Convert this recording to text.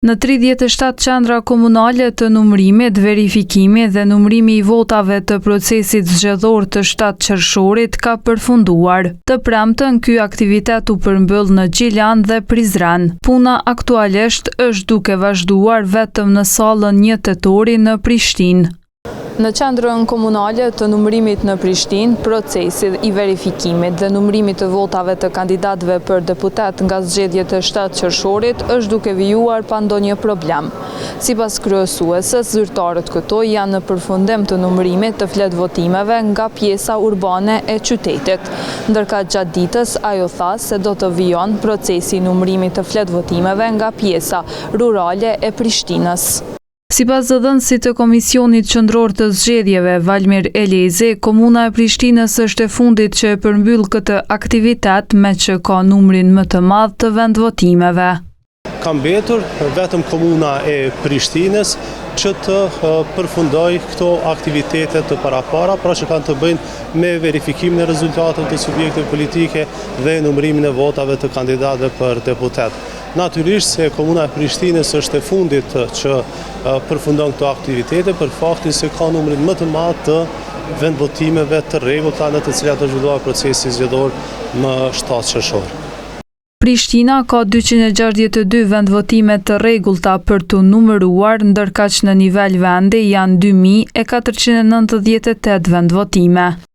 Në 37 qendra komunale të numërimit, verifikimi dhe numërimi i votave të procesit zgjedhor të 7 qershorit ka përfunduar. Të premten ky aktivitet u përmbyll në Gjilan dhe Prizren. Puna aktualisht është duke vazhduar vetëm në sallën 1 tetori në Prishtinë. Në qendrën komunale të numërimit në Prishtinë, procesi i verifikimit dhe numërimit të votave të kandidatëve për deputetë nga zgjedhjet e 7 qershorit është duke vijuar pa ndonjë problem. Sipas kryesueses, zyrtarët këtu janë në përfundim të numërimit të fletëvotimeve nga pjesa urbane e qytetit. Ndërkaq gjatë ditës, ajo tha se do të vijon procesi i numërimit të fletëvotimeve nga pjesa rurale e Prishtinës. Sipas zëdhënësit të Komisionit Qendror të Zgjedhjeve, Valmir Elezi, Komuna e Prishtinës është e fundit që e përmbyll këtë aktivitet meqë ka numrin më të madh të vendvotimeve. Ka mbetur vetëm Komuna e Prishtinës që të përfundojë këto aktivitete të parapara, pra që kanë të bëjnë me verifikimin e rezultateve të subjekteve politike dhe numërimin e votave të kandidatëve për deputetë. Natyrisht se Komuna e Prishtinës është e fundit që përfundon këto aktivitete për faktin se ka numrin më të madh të vendvotimeve të rregullta në të cilat është zhvilluar procesi zgjedhor më 7 qershor. Prishtina ka 262 vendvotime të rregullta për t'u numëruar, ndërkaq në nivel vendi janë 2498 vendvotime.